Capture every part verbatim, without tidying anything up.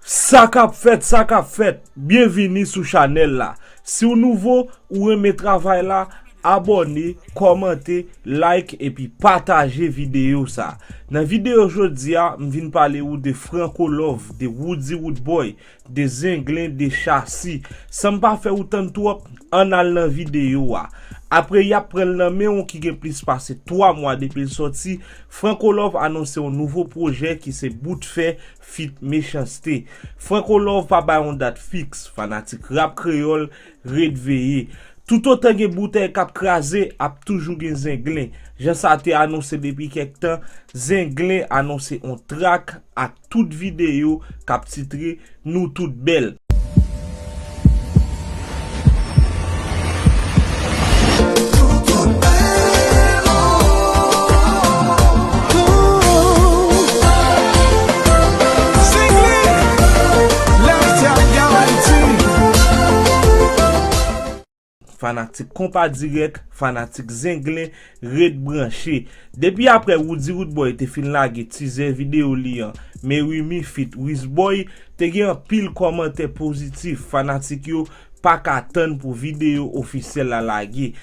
Sa k ap fèt, sa k ap fèt? Byenvini sou chanèl la. Si w nouvo, ou renmen travay la, abòne, kòmante, like epi pataje videyo sa. Nan videyo jodi a, m vin pale ou de Franco Love, de Roody Roodboy, de Zenglen, de Chasi. San m pa fè ou tann twòp, ann al nan videyo a. Apre y ap pran l nan men w ki gen plis pase twa mwa depi l sòti, Franco Love anonse yon nouvo pwojè ki se Bout Fè feat Mechanste. Franco Love pa bay yon dat fiks, fanatik rap kreyòl, ret veye. Toutotan gen boutèy k ap kraze, ap toujou gen zenglen. Jan sa te anonse depi kèk tan, Zenglen anonse yon trak ak tout videyo k ap titre Nou Tout Bèl. Fanatik Konpa Dirèk, fanatik Zenglen, ret branche. Depi apre Roody Roodboy te fin lage tizè videyo li an, Merimi feat Wizboy, te gen anpil kòmantè pozitif. Fanatik yo pa ka tann pou videyo ofisyèl la lage.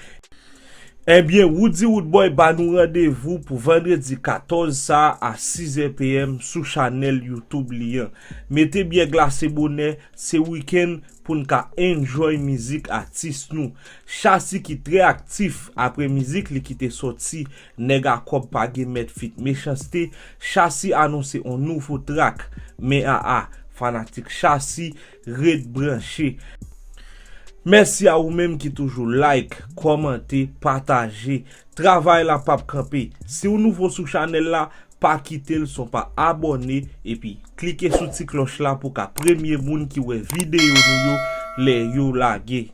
Ebyen, Roody Roodboy ba nou randevou pou vandredi katòz sa a, a sizè p m sou chanèl YouTube li an. Mete byè glase bonè, se wikenn pou n ka enjoy mizik atis nou. Chasi ki trè aktif apre mizik li ki te sòti, Nèg a Kòb Pa Gen Mèt feat Mechanste, Chasi anonse yon nouvo trak. Men a a, fanatik Chasi, ret branche. Mèsi a ou menm ki toujou like, kòmante, pataje. Travay la p ap kanpe. Si w nouvo sou chanèl la, pa kite l san w pa abòne epi klike sou ti klòch la pou w ka premye moun ki wè videyo nou yo lè yo lage.